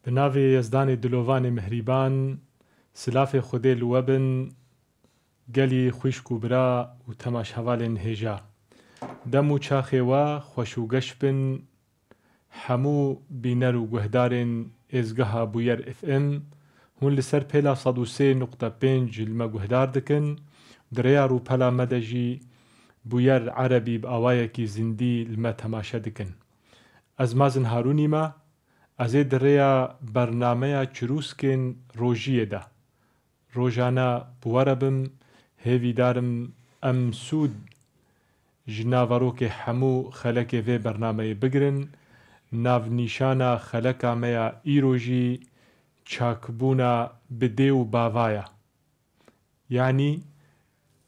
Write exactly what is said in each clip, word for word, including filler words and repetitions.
Bi navê Yezdanê Dilovanê Mihrîban, silafê Xwedê li we bin, gelî xwişk û bira û temaşevalên hêja. Dem û çaxê we xweş û geş bin, hemû bîner û guhdarên êzgeha Bûyer F M, hûn li ser pêla sed û sê nuqte pênc li me guhdar dikin, di rêya rûpela me de jî Bûyer Erebî bi awayekî zindî li me temaşe dikin. Ez Mazin Harûnî me, ez ê di rêya bernameya Çirûskên Rojiyê de rojane bi we re bim, hêvîdar im em sûd ji naverokê hemû xelekê vê bernameyê bigirin. Navnîşana xeleka me ya îro jî çakbûna bi dê û bava ye. Yanî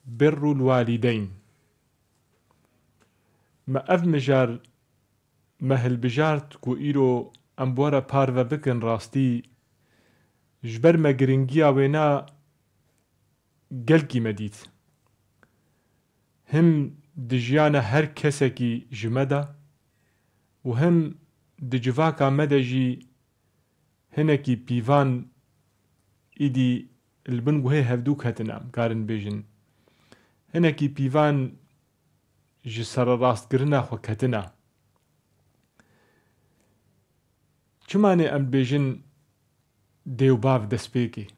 birrul walideyn. Me ev mijar me hilbijart ku îro em bi we re parve bikin rastî, ji ber me giringiya wêna gelkî me dît. Him di jiyana her kesekî ji me de û him di civaka me de jî hinekî pîvan îdî li bin guhê hevdû ketine, em karin bêjin. Hinekî pîvan ji sererastkirina xwe ketine. Çima nê em dibêjin dê û bav destpêkê?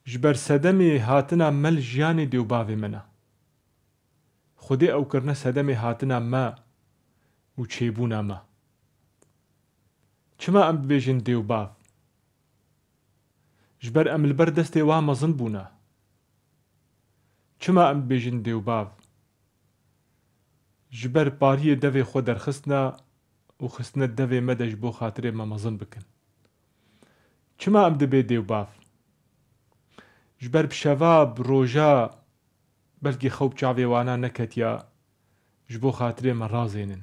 Ji ber sedemê hatina me li jiyanê dê û bavê me ne. Xwedê ew kirine sedemê hatina me û çêbûna me. Çima em dibêjin dê û bav? Ji ber em li ber destê wa mezin bûne. Çima em dibêjin dê û bav? Ji ber pariyê devê xwe derxistine û xistine devê me de ji bo xatirê me mezin bikin. Çima em dibê dê û bav? Ji ber bi şeva, bi roja, belkî xew bi çavê wana neketiya, ji bo xatirê me razênin.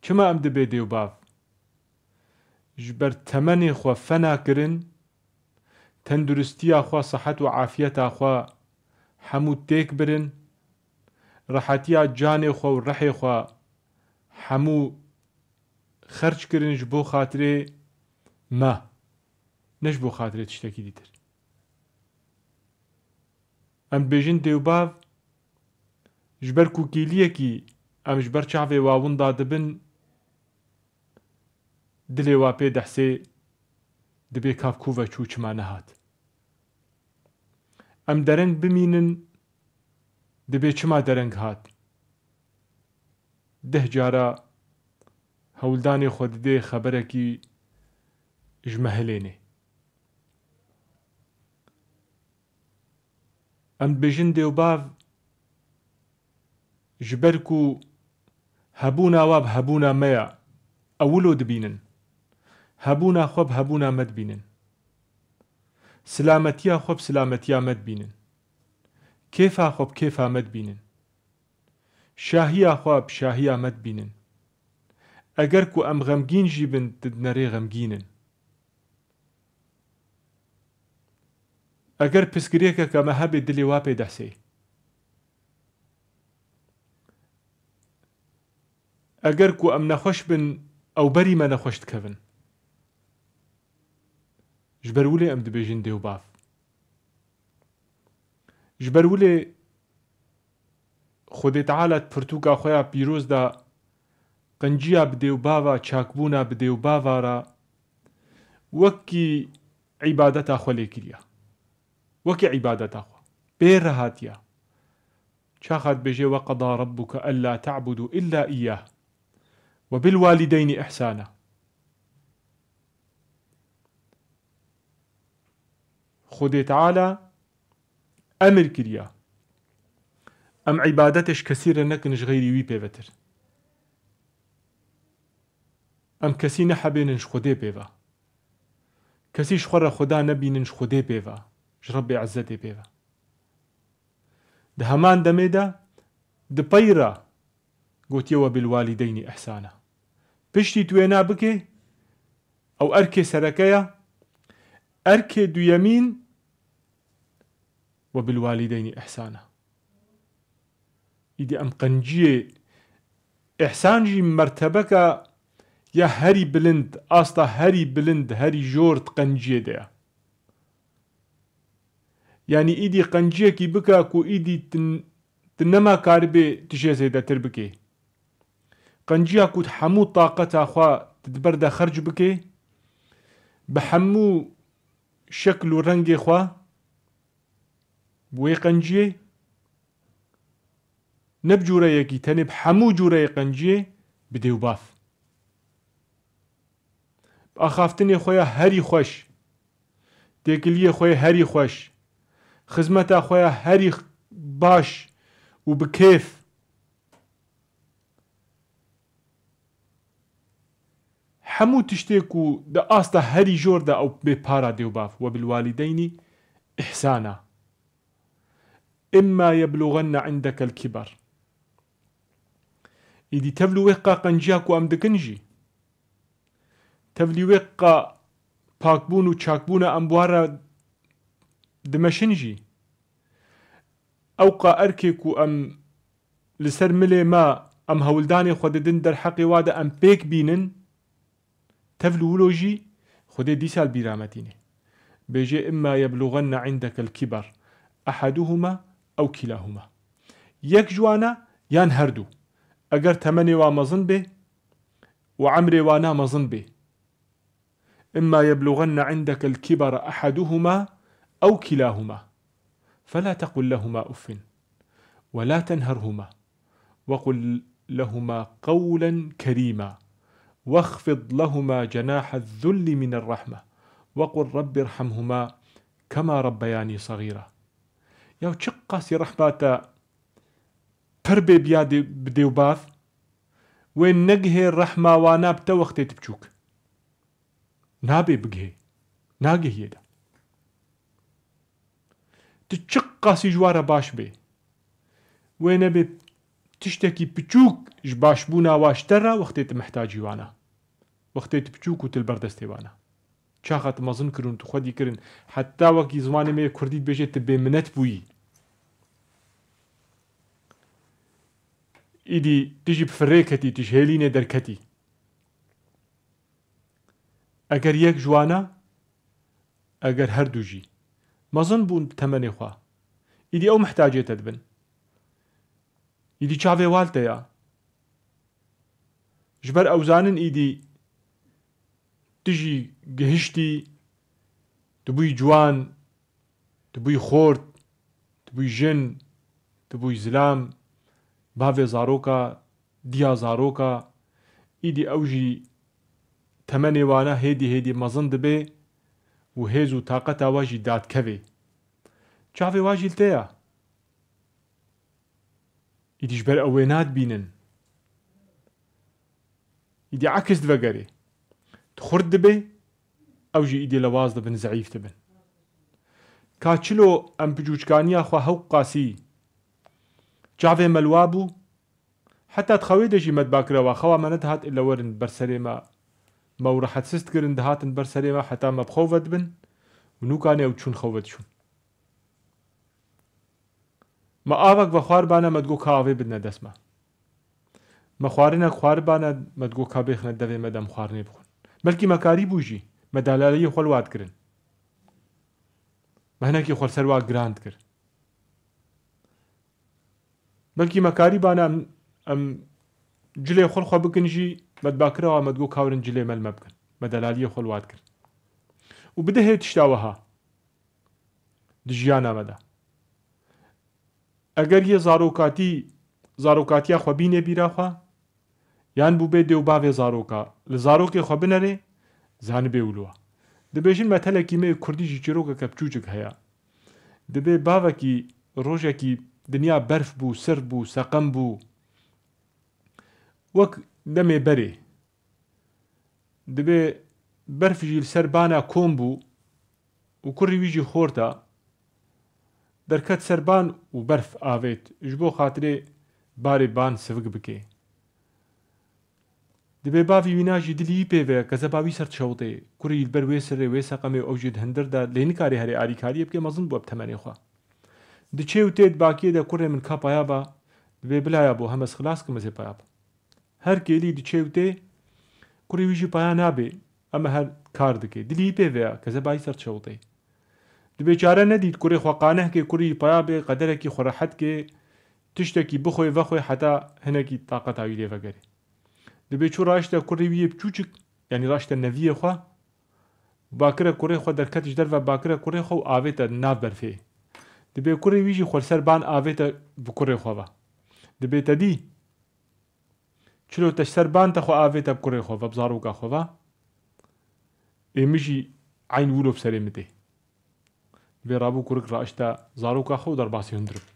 Çima em dibê dê û bav? Ji ber temenê xwe fena kirin, tenduristiya xwe, sihet û afiyeta xwe hemû têk birin, rehetiya canê xwe û rihê xwe hemû xerc kirin ji bo xatirê me, ne ji bo xatirê tiştekî dîtir. Em dibêjin dê û bav, ji ber ku kîliyekî em ji ber çavê wa winda dibin, dilê wa pê dehsê, dibê kav ku ve çû, çima nehat. Em dereng bimînin, dibê çima dereng hat. Deh cara hewldanê xwe didê xeberekî ji me hilênê. Em dibêjin dê û bav, ji ber ku hebûna wa bi hebûna me ya, ew wilo dibînin. Hebûna xwe bi hebûna me dibînin. Silametiya xwe bi silametiya me dibînin. Kêfa xwe bi kêfa me dibînin. Şahiya xwe bi şahiya me dibînin. Eger ku em xemgîn jî bin, di dinerê xemgîn in. Eger pirsgirêkeke me hebe, dilê wa pê dehsê. Eger ku em nexweş bin, ew berî me nexweş dikevin. Ji ber wilê em dibêjin dê û bav. Ji ber wilê Xwedê Teala di pirtûka xwe ya pîroz de qinciya bi dê û bava, çakbûna bi dê û bava re wekî îbadeta xwe lê kiriye. Wekî îbadeta xwe. Pê re hatiye. Çaxa dibêje, "Ve qeda rabbuke ellâ te'budû illâ iyyâh ve bil walideynî ihsâna." Xwedê Teala emir kiriya, em îbadetê ji kesî re nekin ji xeyrî wî pê vetir. Em kesî nehebênin ji Xwedê pê ve. Kesî ji xwe re Xweda nebînin ji Xwedê pê ve, ji Rebbê Izzetê pê ve. Di heman demê de di pey re gotiye, "Ve bil walideynî ihsana." Piştî tu wêna bikê, ew erkê sereke ya, erkê duyemîn, "Ve bil walideynî ihsana." Îdî em qenciyê, ihsan jî mertebeka ya herî bilind, asta herî bilind, herî jor di qenciyê de ye. Yanî îdî qenciyekî bike ku îdî tu, tu nema karibê tu jê zêdetir bikê. Qenciya ku tu hemû taqeta xwe tu di ber de xerc bikê, bi hemû şekl û rengê xwe, bi wê qenciyê, ne bi cûreyekî, tenê bi hemû cûreyê qenciyê bi dê û bav. Bi axaftinê xwe ya herî xweş, têkiliyê xwe ya herî xweş, xizmeta xwe ya herî baş û bi kêf. Hemû tiştê ku di asta herî jor de ew bê para dê û bav, "Webilwalîdeynî îhsana." "Imma yebluganne indeke l-kiber." Îdî tevlî wê qa qenciya ku em dikin jî, tevlî wê qa pakbûn û çakbûna em bi wan re dimeşin jî, ew qa erkê ku em li ser milê me, em hewldanê xwe didin derheqê wa de em pêk bînin, tevlî wilo jî Xwedê dîsa li bîra me tîne. Bêje, "Imma yebluganne indeke l-kiber ehaduhuma ew kilahuma." Yek ji wana yan her du. Eger temenê wa mezin bê û emrê wana mezin bê. "Imma yebluganne indeke l-kiber ehaduhuma ew kilahuma. Fela tequl lehuma uffin. Ve la tenherhuma. Ve qul lehuma qewlen kerîma. Vexfid lehuma cenahe z-zulli mine r-rehme. Ve qul Rabbi rhamhuma kema rabbeyanî saxîra." Ya çiqasî rehma te pir bê biya dê-, bi dê û bav, wê negihê rehma wana bi te wextê tu biçûk. Nabê bigihê. Nagihiyê de. Tu çiqasî ji wa re baş bê, wê nebê tiştekî piçûk ji başbûna wa ji te re wextê tu mihtacî wan e. Wextê tu piçûk û tu li ber destê wan e. Çaxa tu mezin kirin û tu xwedî kirin, heta wekî zimanê me yê kurdî dibêje tu bêminet bûyî. Îdî tu jî bi firê ketî, tu ji hêlînê derketî. Eger yek ji wana, eger her du jî mezin bûn bi temenê xwe, îdî ew mihtacê te dibin. Îdî çavê wan li te ya. Ji ber ew zanin îdî tu jî gihiştî, tu bûyî ciwan, tu bûyî xort, tu bûyî jin, tu bûyî zilam, bavê zaroka, diya zaroka, îdî ew jî temenê wana hêdî hêdî mezin dibe û hêz û taqeta wa jî dadikeve. Çavê wa jî li te ya. Îdî ji ber ew wê nadibînin. Îdî ekis divegerê. Tu xurt dibê, ew jî îdî lewaz dibin, zeîf dibin. Ka çilo em piçûçkaniya xwe hewqasî çavê me li wa bû, heta di xewê de jî me dibakira wa, xewa me nedihat ille werin ber serê me, me û rehetsiz dikirin, dihatin ber serê me heta me bi xew ve dibin û nûkanê ew çûn xew ve diçûn. Me avek vexwaribana, me digot ka avê bidine dest me. Me xwarinek xwaribana, me digot ka bêxine devê me de em xwarinê bixwin. Belkî me karîbû jî, me delaliyê xwe li wa dikirin. Me hinekî xwe li ser wa giran dikir. Belkî me karîbana em, em cilê xwe li xwe bikin jî, me dibakira wa, me digot ka werin cilê me li me bikin. Me delaliyê xwe li wa dikir. Û bidihê tişta wiha di jiyana me de. Eger yê zarokatî, zarokatiya xwe bînê bîra xwe, yan bû bê dê û bavê zaroka, li zarokê xwe binerê, zanibê wilo. Dibêjin metelekî me yê kurdî jî çîrokeke piçûçik heye. Dibê bavekî rojekî dinya berf bû, sirf bû, seqem bû. Wek demê berê. Dibê berf jî li ser bana kom bû û kurî wî jî xort e. Derket ser ban û berf avêt ji bo xatirê barê ban sivik bike. Dibê bavî wîna jî dilî wî pê ve, kezeba wî ser dişewitê. Kurî li ber wê sirê, wê seqemê û ew jî di hindir de lê nikarê herê alîkariyê bike, mezin bû bi temenê xwe. Diçê û tê di bakiyê de, "Kurê min, ka paya ba?" Dibê, "Bila ya bo, hem ez xilas kim, ez ê paya bim." Her kêlî diçê û tê, Kurê wî jî paya nabê, ema her kar dike. Dilî wî pê ve ya, keze bayî ser çewtê. Dibê çare nedît kurê xwe qaneh ke, kurê wî paya bê, qederekî xwe rehet ke, tiştekî bixwe vexwe heta hinekî taqeta wî lê vegerê. Dibê çû raşte kurê wî yê biçûçik, yanî raşte neviyê xwe, bakire kurê xwe derket ji derve bakire kurê xwe û avête nav berfê. Dibê kurê wî jî xwe li ser ban avête bi kurê xwe ve. Dibê te dî, çilo te ji ser ban te xwe avête bi kurê xwe ve, bi zaroka xwe ve. Ê min jî eyn wilo bi serê min tê. Vê rabû kurik raişte zaroka xwe û derbasî hundir bû.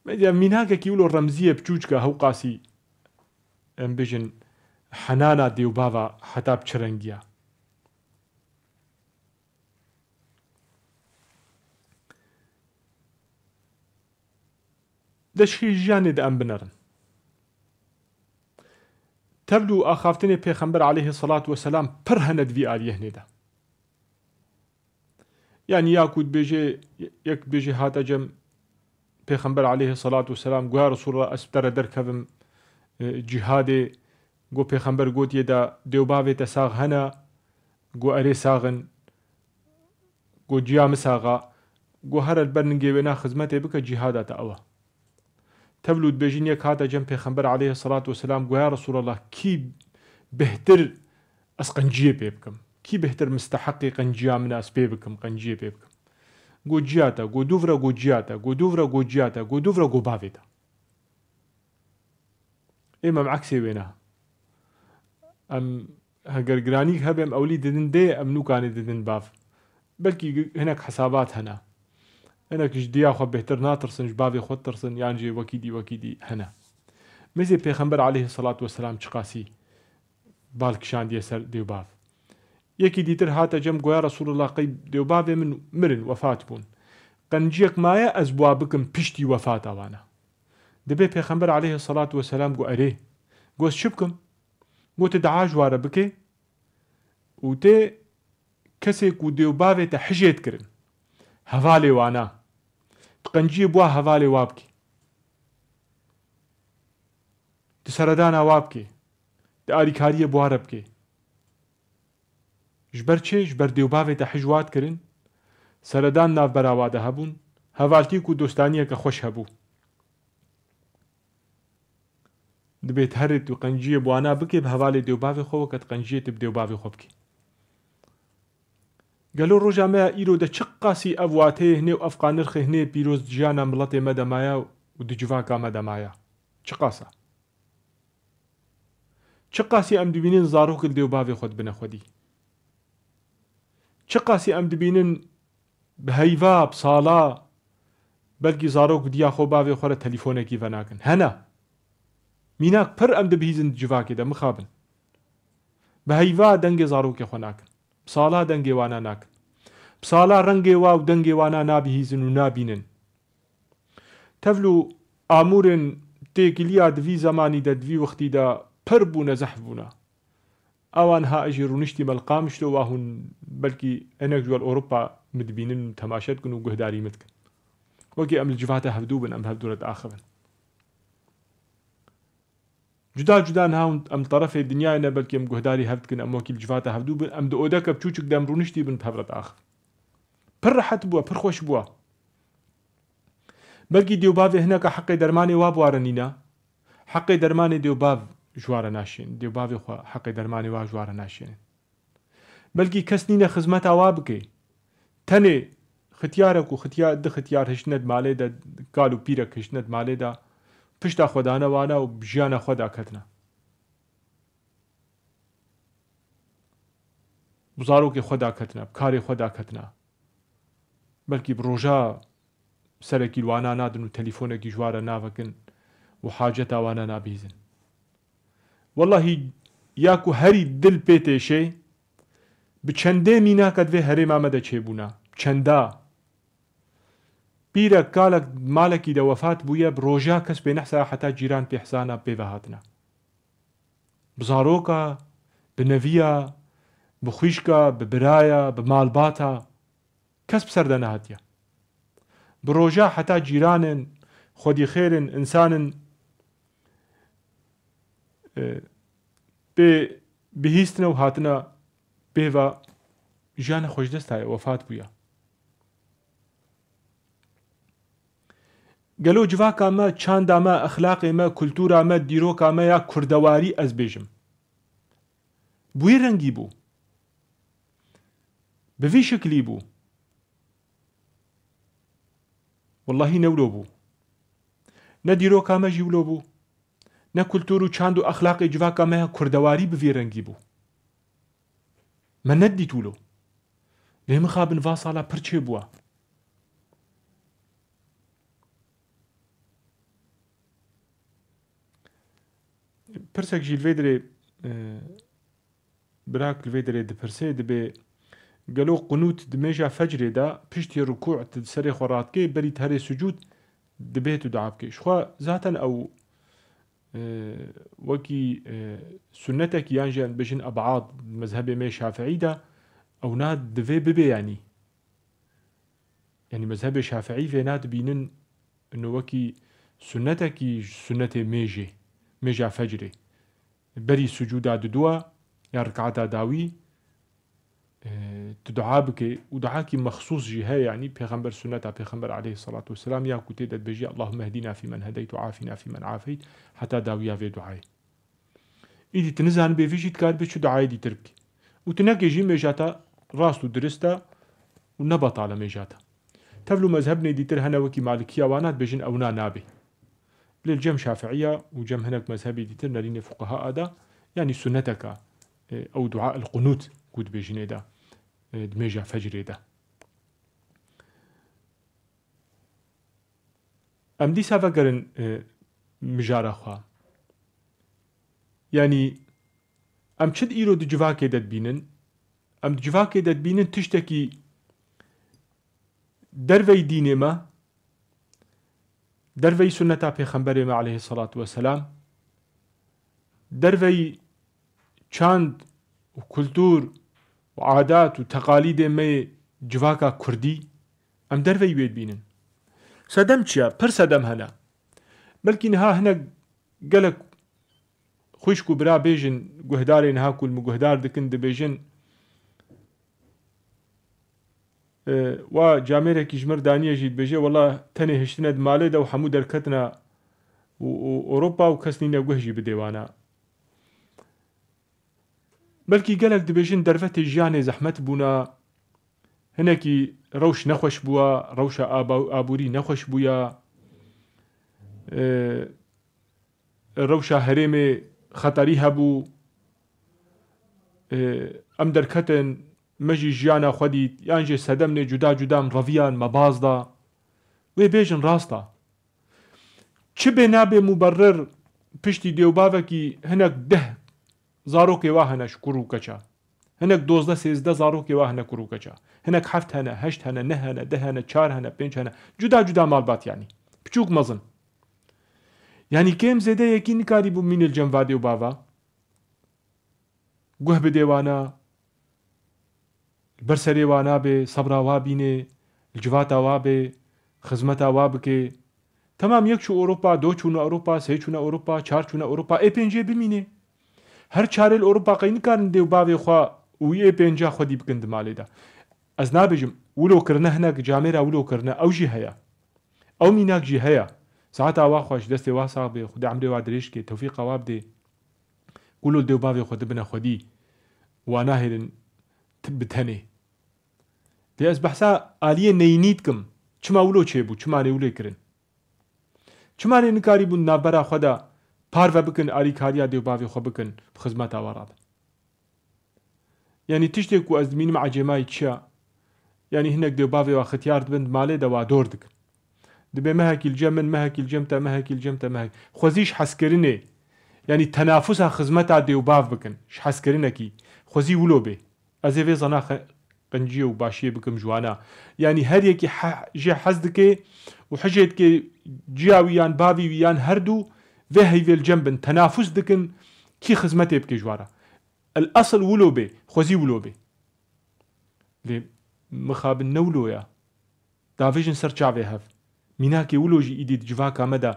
Medya mînakekî wilo remzî ye, biçûçik e, hewqasî, em bêjin, henana dê û bava heta bi çi rengî ye. Deşxî jiyanê de em binerin. Tevl û axaftinê Pêxember aleyhisselatu vesselam pir hene di vî aliyê hinê de. Yanî ya ku dibêje, yek dibêje hate cem Pêxember aleyhisselatu vesselam, got, "Ya Resulallah, ez bi te re derkevim, e, cîhadê." Got, Pêxember gotiye de, "Dê û bavê te sax hene?" Got, "Erê, sax in." Got, "Ciya min sax a." Got, "Here li ber ningê wêna xizmetê bike, cîhada te ew e." Tevlû dibêjin, yek hate cem Pêxember aleyhisselatu vesselam, got, "Ya Resulallah, kî bêhtir ez qenciyê pê bikim? Kî bêhtir misteheqê qenciya min e, ez pê bikim, qenciyê pê bikim?" Got, "Ciya te." Got, "Dûv re." Got, "Ciya te." Got, "Dûv re." Got, "Ciya te." Got, "Dûv re." Got, "Bavê te." Ê, em eksê wêna. Em heger giranîk hebe, em ewlî didin dê, em nûkanê didin bav. Belkî hinek hesabat hene. Hinek ji diya xwe bêhtir natirsin, ji bavê xwe ditirsin, yan jî wekî dî, wekî dî hene. Mêzê Pêxember aleyhisselatu vesselam çiqasî bal kişandiye ser dê û bav. Yekî dîtir hate cem, got, "Ya Resulallah, qey dê û bavê min mirin, wefat bûn. Qenciyek maye ez bi wa bikim piştî wefata wana?" Dibê Pêxember aleyhisselatu vesselam got, "Erê." Got, "Çi bikim?" Got, "Tu dua ji wa re bike û tê kesê ku dê û bavê te hijê dikirin, hevalê wana, tu qenciyê bi wa hevalê wa bikî. Tu seredana wa bikî. Tu alîkariyê bi wa re bikî." Ji ber çi? Ji ber dê û bavê te hij wa dikirin, seredan navbera wa de hebûn, hevaltî ku dostaniyeke xweş hebû. Dibê tu herê tu qenciyê bi wana bikê, bi hevalê dê û bavê xwe weke tu qenciyê tu bi dê û bavê xwe bikî. Gelo roja me ya îro de çiqasî ev wateyê hinê û ev qanirxê hinê pîroz di jiyana miletê me de maya û di civaka me de maya? Çiqas e? Çiqasî em dibînin zarok li dê û bavê xwe dibine xwedî? Çiqasî em dibînin bi heyva, bi sala, belkî zarok bi diya xwe, bavê xwe re telîfonekî venakin? Hene. Mînak pir em dibihîzin di civakê de, mixabin. Bi heyva dengê zarokê xwe nakin. Bi sala dengê wana nakin. Bi sala rengê wa û dengê wana nabihîzin û nabînin. Tevlû amûrên têkiliya di vî zemanî de, di vî wextî de pir bûne, zehf bûne. Ewan ha ez jî rûniştî me li Qamişlo, wa hûn belkî hinek ji we li Ewropa min dibînin, temaşe dikin û guhdarî min dikin. Wekî em li civata hevdû bin, em hevdû re diaxivin. Cuda cuda niha hûn, em li terefê dinyayê ne, belkî em guhdarî hev dikin, em wekî li civata hevdû bin, em di odeke biçûçik de em rûniştî bin, bi hev re diaxivin. Pir rehet bûye, pir xweş bûye. Belkî dê û bavê hineka heqê dermanê wa bi wa re nîne. Heqê dermanê dê û bav ji wa re naşên. Dê û bavê xwe heqê dermanê wa ji wa re naşênin. Belkî kes nîne xizmeta wa bike. Tenê xityarek û xitya-, di xityar hiştine di malê de, kal û pîrek hiştine di malê de, pişta xwe dane wana û bi jiyana xwe daketine. Bi zarokê xwe daketine, bi karê xwe daketine. Belkî bi roja serekî li wana nadin û telîfonekî ji wa re navekin û haceta wana nabihîzin. Wellahî, ya ku herî dil pê têşê, bi çendê mînaka di vê herêma me de çêbûna. Çenda. Pîrek, kalek malekî de wefat bûye, bi roja kes pê nehsa heta cîran pê hesana pê ve hatine. Bi zaroka, bi neviya, bi xwîşka, bi biraya, bi malbata. Kes bi ser de nehatiye. Bi roja heta cîranin, xwedî xêrin, insanin, e, pê bihîstine û hatine pêva jiyana xwe ji dest daye, wefat bûye. Gelo civaka me, çanda me, exlaqê me, kultura me, dîroka me ya kurdewarî ez bêjim, bi wî rengî bû, bi vî şiklî bû? Wellahî ne wilo bû. Ne dîroka me jî wilo bû, ne kultur û çand û exlaqê civaka me ya kurdewarî bi vî rengî bû. Me nedît wilo. Lê mixabin va sala pir çêbûwa. Pirsek jî li vê dirê, e, birak li vê dirê dipirse, dibê, gelo qunût di mêja fecrê de piştî rukû tu di serê xwe radikê, berî tu herê sucûd dibê tu dua bikê? Ji xwe zaten ew, e, wekî, e, sunnetekî yan jî em dibêjin ebad mezhebê me şafiî de, ew na divê bibe yanî. Yanî mezhebê şafiî vêna dibînin ino wekî sunnetekî ji sunnetê mêjê, mêja fecrê. Berî sucûda diduwa ya rikata dawî, e, tu dua bike û duakî mexsûs jî heye, yanî pêxember, sunneta pêxember aleyhisselatu vesselam ya ku tê de dibêjî, "Allahümme hdina fîmen hedeyt û afina fîmen afeyt", heta dawiya vê duayê. Îdî tu nizanibê vê jî dikaribê çi duayê dîtir bikî. Û tu nekê jî mêja te rast û dirist e û ne betal e mêja te. Tevlû mezhebnê dîtir hene wekî malikiya wana dibêjin ewna nabê. Lê li cem şafiiya û cem hinek mezhebê dîtir nerînê fuqaha a de, yanî sunneteka, e, ew dua el qunût ku dibêjinê de, e, di mêja fecrê de. Em dîsa vegerin, e, mijara xwe. Yanî em çi di îro di civakê de dibînin? Em di civakê de dibînin tiştekî derveyî dînê me, derveyî sunneta Pêxemberê me aleyhisselatu vesselam, derveyî çand û kultur û adat û teqalîdê me yê civaka kurdî, em derveyî wê dibînin. Sedem çi ye? Pir sedem hene. Belkî niha hinek gelek xwişk û bira bêjin, guhdarê niha ku li min guhdar dikin, dibêjin, e, wa camêrekî ji mir daniye jî dibêje, wela tenê hiştine di malê de û hemû derketina û, û Ewropa û kes nîne guh jî bidê wana. Belkî gelek dibêjin dervetê jiyanê zehmet bûna, hinekî rewş nexweş bûya, rewşa aba-, aborî nexweş bûya, e, rewşa herêmê xeterî hebû, e, em derketin, me jî jiyana xwe dît, yan jî sedemnê cuda cuda em reviyan, me baz da. Wê bêjin rast a. Çi bê nabe muberrir piştî dêwbavekî hinek deh zarokê wa hene ji kur û keça. Hinek dozdeh sêzdeh zarokê wa hene kur û keça. Hinek heft hene, heşt hene, neh hene, deh hene, çar hene, pênc hene. Cuda cuda malbat yanî. Piçûk mezin. Yanî kêm zêde yekî nikarîbû mîne li cem va dêwbava. Guh bidê wana, li ber serê wana bê, sebra wa bînê, li civata wa bê, xizmeta wa bikê. Temam yek çû Ewropa, do çûne Ewropa, sê çûne Ewropa, çar çûne Ewropa, ê pêncê bimînê. Her çarê li Ewropa qey nikarin dê û bavê xwe û ê pênca xwedî bikin di malê de. Ez nabêjim, wilo kirine hinek camêra wilo kirine, ew jî heye. Ew mînak jî heye. Saeta wa xweş, destê wa sax bê, Xwedê emrê wa dirêj ke, tewfîqa wa bidê. Wilo li dê û bavê xwe dibine xwedî, wa nahêlin t-, bi tenê. Lê ez behsa aliyê neyînî dikim. Çima wilo çêbû, çima nê wilo kirin? Çima nê nikarîbûn navbera xwe de parve bikin, alîkariya dê û bavê xwe bikin, bi xizmeta wa rabin? Yanî tiştê ku ez dimînim ecêmayî çi ya? Yanî hinek dê û bavê wa xitiyar dibin, di malê de wa dor dikin. Dibê mehekî li cem min, mehekî li cem te, mehekî li cem te, mehek. Xwezî ji hezkirinê, yanî tenafusa xizmeta dê û bav bikin, ji hezkirinekî. Xwezî wilo bê. Ez ê vê zana xe-, qenciyê û başiyê bikim ji wana. Yanî her yekî he-, jê hez dike û hijê dike ciya wî yan bavî wî yan her du vê heyvê li cem bin, tenafus dikin, kî xizmetê bike ji wan re. El esil wilo bê, xwezî wilo bê. Lê mixabin ne wilo ya. Davêjin ser çavê hev. Mînakê wilo jî îdî di civaka me de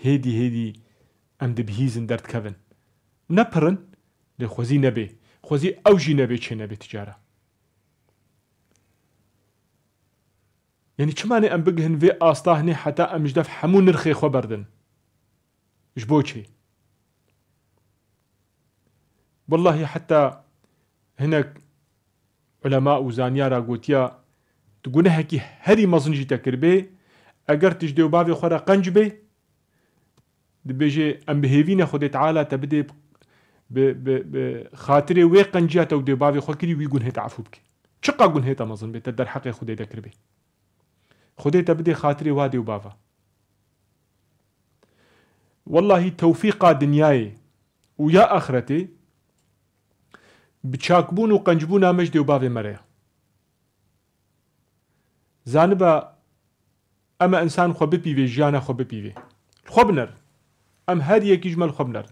hêdî hêdî em dibihîzin, derdikevin. Ne pir in, Lê xwezî nebê. Xwezî ew jî nebê, çê nebê ti cara. Yanî çima ne em bigihin vê asta hinê heta em ji dev hemû nirxê xwe berdin? Ji bo çi? Wellahî heta hinek ulema û zanyara gotiya, tu gunehekî herî mezin jî te kiribê, eger tu ji dê û bavê xwe re qenc bê, dibêje, em bi hêvî ne Xwedê Teala te bidê bi, bi, bi xatirê wê qenciya te û dê û bavê xwe kirî, wî gunhê te efû bike. Çiqa gunhê te mezin bê, te derheqê Xwedê de kiribê. Xwedê te bidê xatirê wa dê û bava. Wellahî tewfîqa dinyayê û ya axretê bi çakbûn û qencbûna me ji dê û bavê me re ye. Zaniba, em e însan xwe bipîvê, jiyana xwe bipîvê. Li xwe binerin. Em her yekî ji me li xwe binerin.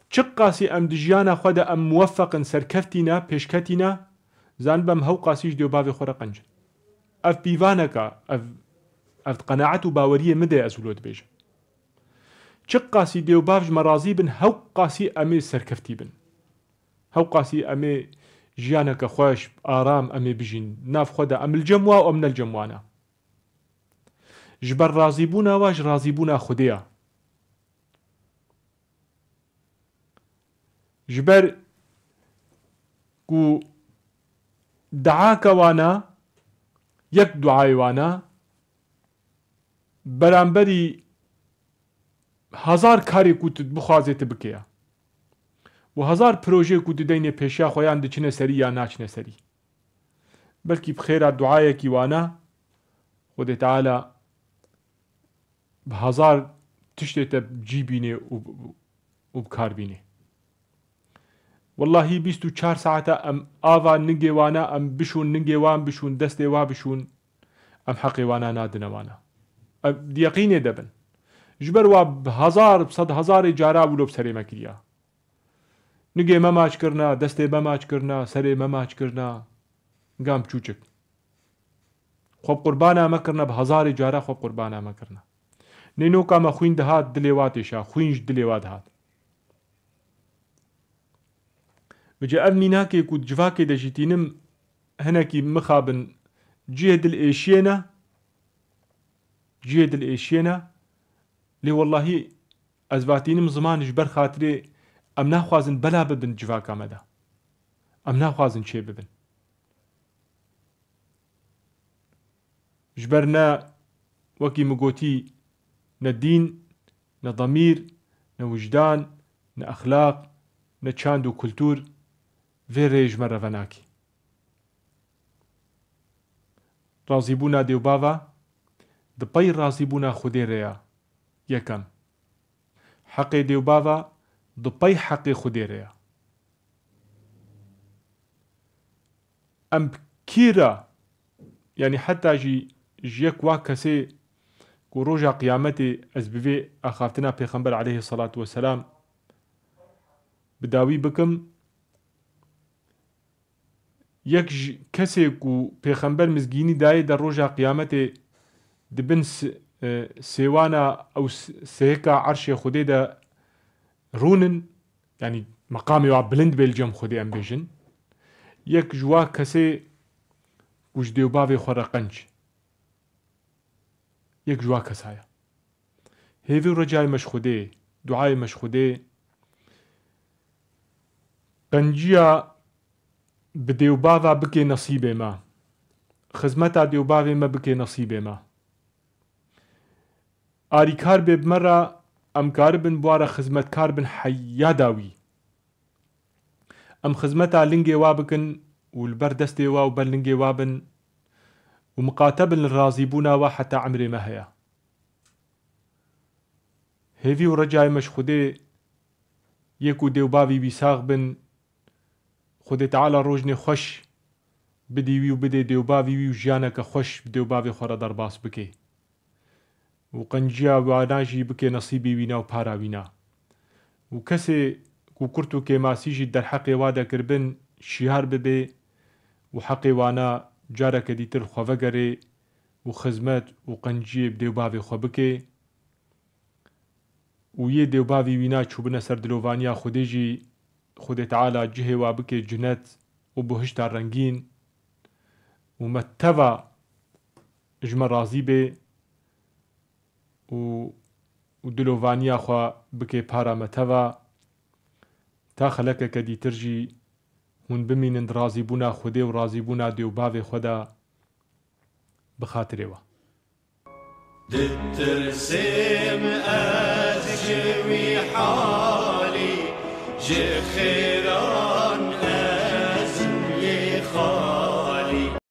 Çiqasî em di jiyana xwe de em muwefeq in, serkeftî ne, pêşketî ne, zanibe em hewqasî ji dê û bavê xwe re qenc in. Ev pîvaneka, ev, ev qenaet û baweriyê min de ez wilo dibêjim. Çiqasî dê û bav ji me razî bin, hewqasî em ê serkeftî bin. Hewqasî em ê jiyaneke xweş, aram em ê bijîn. Nav xwe de em li cem wa û em ne li cem wan e. Ji ber razîbûna wa ji razîbûna Xwedê ye. Ji ber ku duake wana, yek duayê wana, beramberî hezar karê ku tu bixwazê tu bike ya. Û hezar projeyê ku tu deynê pêşiya xwe yan diçine serî ya naçine serî. Belkî bi xêra duayekî wana, Xwedê Teala bi hezar tiştê te cî bînê û, û bi kar bînê. Wellahî bîst û çar saeta em ava ningê wana, em bişûn ningê wan bişûn, destê wa bişûn, em heqê wana nadine wana. Em di yeqînê de bin. Ji ber wa bi hezar, bi sed hezarê cara wilo bi serê me kiriya. Nigê me maç kirina, destê me maç kirina, serê me maç kirina. Gam çûçik. Xwe bi qurbana me kirine, bi hezarê cara xwe bi qurbana me kirine. Nênoka me xwîn dihat, dilê wa têşa, xwîn ji dilê wa dihat. Vêce ev mînakê ku di civakê de jî tînim, hinekî mixabin cihê dil êşiyê ne, cihê dil êşiyê ne, lê wellahî ez vatînim ziman ji ber xatirê em naxwazin bela bibin civaka me de. Em naxwazin çê bibin. Ji ber ne, wekî min gotî, ne dîn, ne demîr, ne wijdan, ne exlaq, ne çand û kultur vê rêyê ji me re venakî. Razîbûna dê û bava di pey razîbûna Xwedê re ya. Yekem. Heqê dê û bava di pey heqê Xwedê re ya. Em bi kî re, yanî heta jî ji yek wa kesê ku roja qiyametê ez bi vê axaftina Pêxember aleyhisselatu vesselam bi dawî bikim, yek ji kesê ku Pêxember mizgînî dayê de roja qiyametê di bin s-, e, sêwana ew s-, sêhika erşê Xwedê de rûnin, yanî meqamê wa bilind bê li cem Xwedê em bêjin. Yek ji wa kesê ku ji dê û bavê xwe re qenc. Yek ji wa kesa ye. Hêvî û recayê me ji Xwedê, duayê me ji Xwedê, qenciya bi dê û bava bikê nesîbê me. Xizmeta dê û bavê me bikê nesîbê me. Arîkar bê bi me re, em karibin bi wa re xizmetkar bin heya dawî. Em xizmeta lingê wa bikin û li ber destê wa û ber lingê wa bin û miqate bin li razîbûna wa heta emrê me heye. Hêvî û recayê me ji Xwedê yê ku dê û bavî wî sax bin, Xwedê Teala rojnê xweş bidî wî û bidê dê û bavî wî û jiyaneke xweş bi dê û bavê xwe re derbas bike. Û qenciya wana jî bike nesîbî wîna û para wîna. Û kesê ku kurt û kêmasî jî derheqê wa de kiribin, şiyar bibe û heqê wana careke dîtir xwe vegere û xizmet û qenciyê bi dê û bavê xwe bike. Û yê dê û bavî wîna çûbine ser dilovaniya Xwedê jî Xwedê Teala cihê wa bike cinet û buhişta rengîn û me teva ji me razî bê û, û dilovaniya xwe bike para me teva. Ta xelekeke dîtir jî hûn bimînin di razîbûna Xwedê û razîbûna dê û bavê xwe de bi xatirê we. Ditirsêm ez ji wî halî, ji xêra